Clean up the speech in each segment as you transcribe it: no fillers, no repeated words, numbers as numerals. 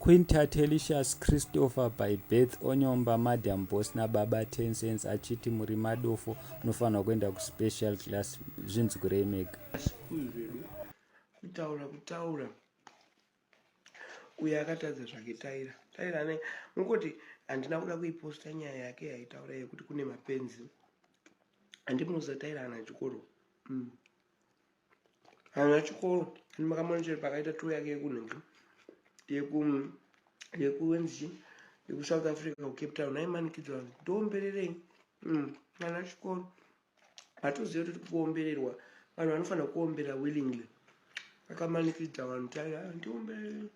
Queen Tatelicious Christopher by birth onyomba Madam Boss nababa Tencents achiti muri madofo munofanirwa kuenda kuspecial class zvinzwirei mega. Kutaura kutaura uyo akatadza zvake Taira. Taira ane mungoti handina kuda kuiposta nyaya yake yaitaura yekuti kune mapenzi. Handimunoziva Taira ana chikoro. Mm. Haana chikoro and makamuona chero pakaita tour yake yekunhingi yeku yekuenzi yekuSouth Africa kuCape Town aimanikidzwa vanhu ndiombererei mm, haana chikoro hatozive kuti kuombererwa vanhu vanofanira kuombera willingly akamanikidza vanhu tai ah, ndiombererei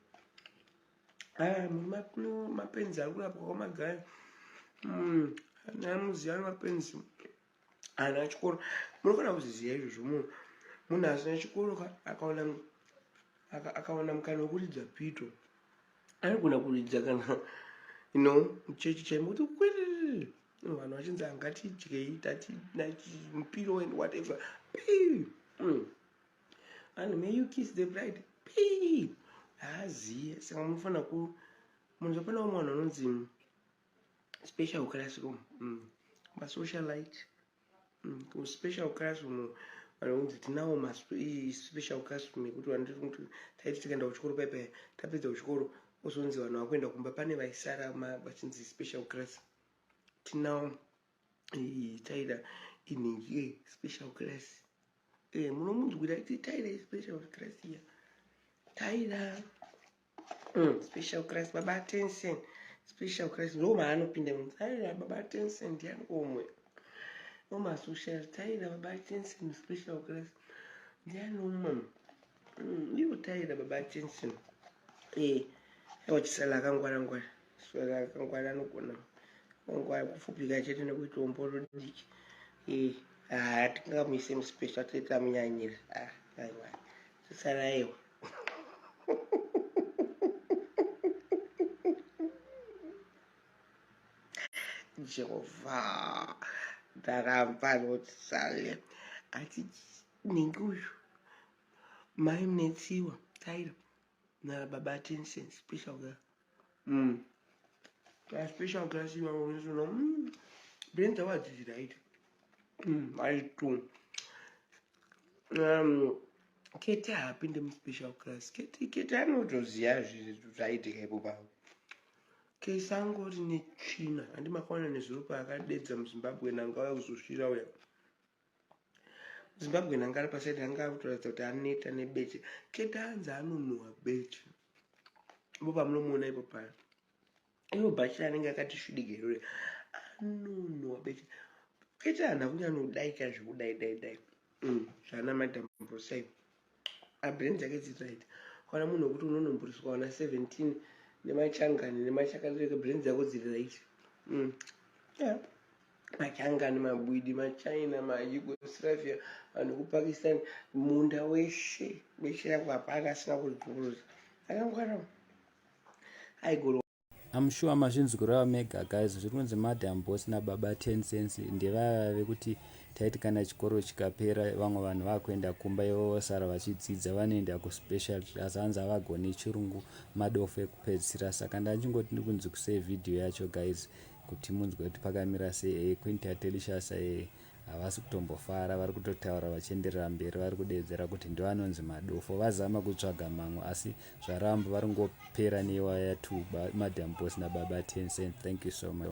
aya muri mapenzi ari kurapwa kwamagaya mm, amuziva mapenzi haana chikoro munofanira kuzviziva izvozvo munhu munhu asina chikoro ka akaona akawana mukana wekuridza pito anogona kuridza kana you know muchechi chaimo kuti kwiriri vanhu vachinzi angatidyei tati mupiro and whatever pii mm. and may you kiss the bride pii haaziye saka munofanira ku munhu zvapana umwe vanhu vanonzi special class room mm. masocialite mm. kuspecial class room vanonzi tinawo maspecial class room ekuti vanoti taiti tikaenda kuchikoro paipai tapedza kuchikoro ozonzi vanhu vakuenda kumba pane vaisara vachinzi special class tinawo taida inhingi special class eh, munomunzwira taida special class iya taida Mm, special class baba Tensen special class ndo maanopinda Tyler baba Tensen ndiani umwe ndo masocial Tyler baba Tensen special class ndiani umwe mm, ivo Tyler baba Tensen eh aiwa chisala akangwara ngwara sala akangwara anogona ngwara kufupika chete nekuita omboro diki eh ah tingamuise muspecial tete tamunyanyira ah aiwa chisala aiwa Jehovha ndaramba notsale ati ningi uyu mai munetsiwa taira nababa tensen special girl mm. special class ivavo unozoona mm. brain dzavo hadzisi right mm, aitu um, kete haapinde muspecial class kete kete anotoziva zvaitika ipo pavo kese angori netsvina handi makaona nezuro paakadedza muzimbabwe nanga auya kuzosvira uya muzimbabwe nanga ari pasaidi anga akutoratidza kuti aneta nebeche kete anzi anonhuwa beche ipo pamunomuona ipo paya ivo bhachi anenge akati svidigerure anonhuwa beche kete haana kunyanyodaika zvekudai dai dai mm, zvana madam bosai abrain dzake dziri right kwana munhu wekuti unonomburiswa wana 17 nemachangani nemachakarireke brain dzako dziri right mm. yeah. machangani mabwidi machina mayugoslavia vanhu vekupakistan munda weshe weshe yako hapana asina kuzvikuruza akangwara aigoro I'm sure mazvinzwirawo mega guys zviri kunzi madam boss nababa 10 cents ndevaya vekuti taiti kana chikoro chikapera vamwe vanhu vakuenda kumba ivo vosara vachidzidza vanoenda kuspecial class hanzi havagoni chirungu madofo ekupedzisira saka ndachingoti ndikunzwisei video yacho guys kuti munzwe kuti pakamira sei eh, Queen Tatelicious eh, havasi kutombofara vari kutotaura vachienderera mberi vari kudeedzera kuti ndivanonzi madofo vazama kutsvaga mamwe asi zvaramba vari ngopera newaya to madam boss nababa Tencent thank you so much.